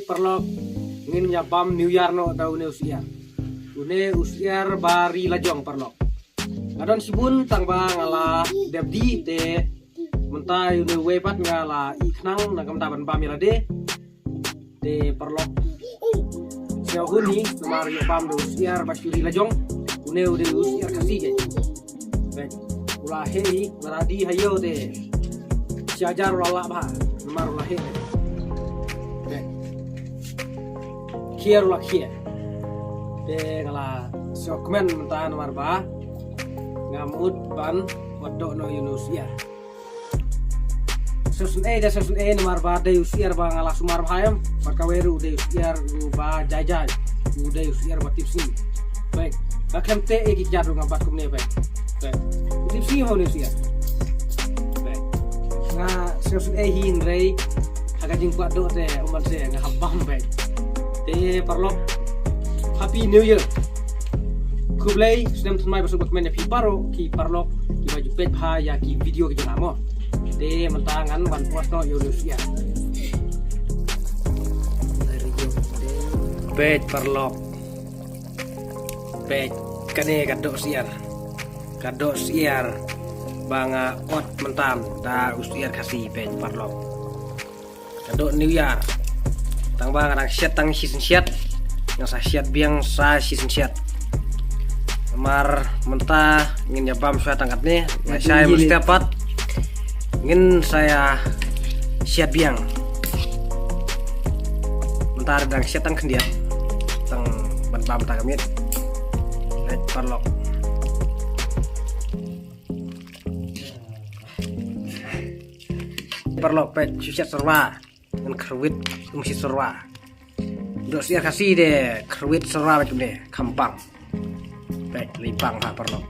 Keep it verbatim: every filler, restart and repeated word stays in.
Paralok, ngin ïa bam New Year noh da une u syiar. Une u syiar ba ri lajong paralok. Nga don shibun tang ba nga la dep die te mynta une uwei pat nga la ïoh khnang na ka bynta ban bam ïa lade. Te paralok, sha une namar ïa bam da u syiar ba shu ri lajong. Une u dei u syiar Khasi ke. Bek. U la heh hi, u la die ha ïew te. Shi hajar u la lah bha. Namar u la heh. Bek. Khiar u la khiar. Te nga la sngewkmen mynta namar ba nga mut ban wad doh noh ïa une u syiar. Sngewsynei da sngewsynei namar ba dei u syiar ba nga la sumar bha em. Bad kawei ruh u dei u syiar u ba jai jai. U dei u syiar ba tipsngi. Bek. Ba khlem teh ïa ki kjat ruh nga bat kumne bek. Bek. U tipsngi mo une u syiar. Bek. Nga sngewsynei hi hynrei ha ka jingkwah doh te u man se nga hap bam bek. Te paralok, Happy New Year. Khublei snem thymmai ba suk ba kmen ïa phi baroh ki paralok kiba ju peit bha ïa ki video ki jong nga mo. Te mynta ngan wan post noh ïa une u syiar. Peit paralok. Peit kane ka doh syiar. Ka doh syiar ba nga ot mynta da u syiar Khasi, peit paralok. Ka doh New Year. Tang ba nga dang shet tang shisien shet. Nga sa shet biang sa shisien shet. Namar mynta ngin ïa bam shuwa tang katne. Nga shai mynstep pat. Ngin sa ïa shet biang. Mynta dang shet tang khyndiat. Tang ban bam tang ka miet. Peit paralok. Paralok, peit shu shet syrwa. Ngan kyrwit um shi syrwa. Doh syiar Khasi de kyrwit syrwa bad kumne kham bang. Peit lei bang ha paralok.